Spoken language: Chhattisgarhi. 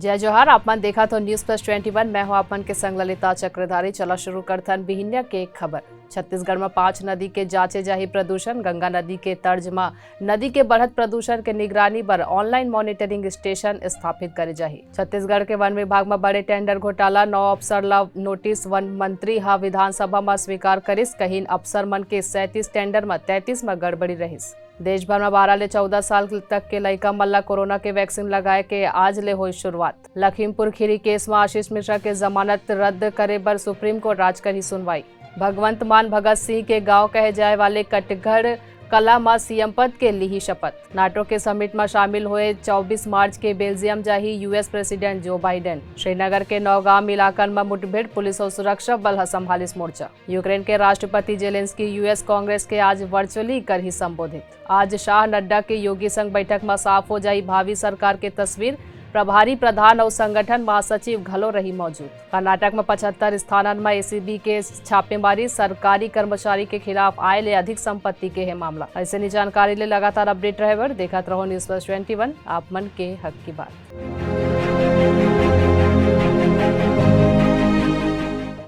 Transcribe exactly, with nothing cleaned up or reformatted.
जय जोहार, आप मन देखत हो News Plus Twenty One, मैं हूं आप मन के संग ललिता चक्रधारी। चला शुरू करथन बिहिनिया के खबर। छत्तीसगढ़ म पांच नदी के जांचे जाही प्रदूषण, गंगा नदी के तर्ज म नदी के बढ़त प्रदूषण के निगरानी बर online monitoring station स्थापित करे जाही। छत्तीसगढ़ के वन विभाग म बड़े tender घोटाला, नौ अफसर ल नोटिस, वन मंत्री ह विधानसभा म स्वीकार करिस, कहिन अफसर मन के सैंतीस tender म तैंतीस म गड़बड़ी रहिस। देश भर म बारह ले चौदह साल तक के लइका मन ल कोरोना के vaccine लगाए के आज ले होई शुरुआत। लखीमपुर खीरी केस म आशीष मिश्रा के जमानत रद्द करे बर सुप्रीम कोर्ट आज करही सुनवाई। भगवंत मान भगत सिंह के गांव कहे जाए वाले कटघड़ कला म सीएम पद के लिही शपथ। नाटो के समिट म शामिल होए चौबीस मार्च के बेल्जियम जाही US president Joe Biden. Srinagar के नौगाम इलाकन म मुठभेड़, पुलिस अउ सुरक्षा बल ह संभालिस मोर्चा। यूक्रेन के राष्ट्रपति जेलेंस्की यूएस कांग्रेस के आज वर्चुअली करही संबोधित। आज शाह नड्डा के योगी संग बैठक म साफ हो जाही भावी सरकार के तस्वीर, प्रभारी प्रधान अउ संगठन महासचिव घलो रही मौजूद। कर्नाटक म पचहत्तर स्थानन म एसीबी के छापेमारी, सरकारी कर्मचारी के खिलाफ आय ले अधिक संपत्ति के हे मामला। अइसने जानकारी ले लगातार update रहे बर देखत रहो News Plus Twenty One, आप मन के हक की बात।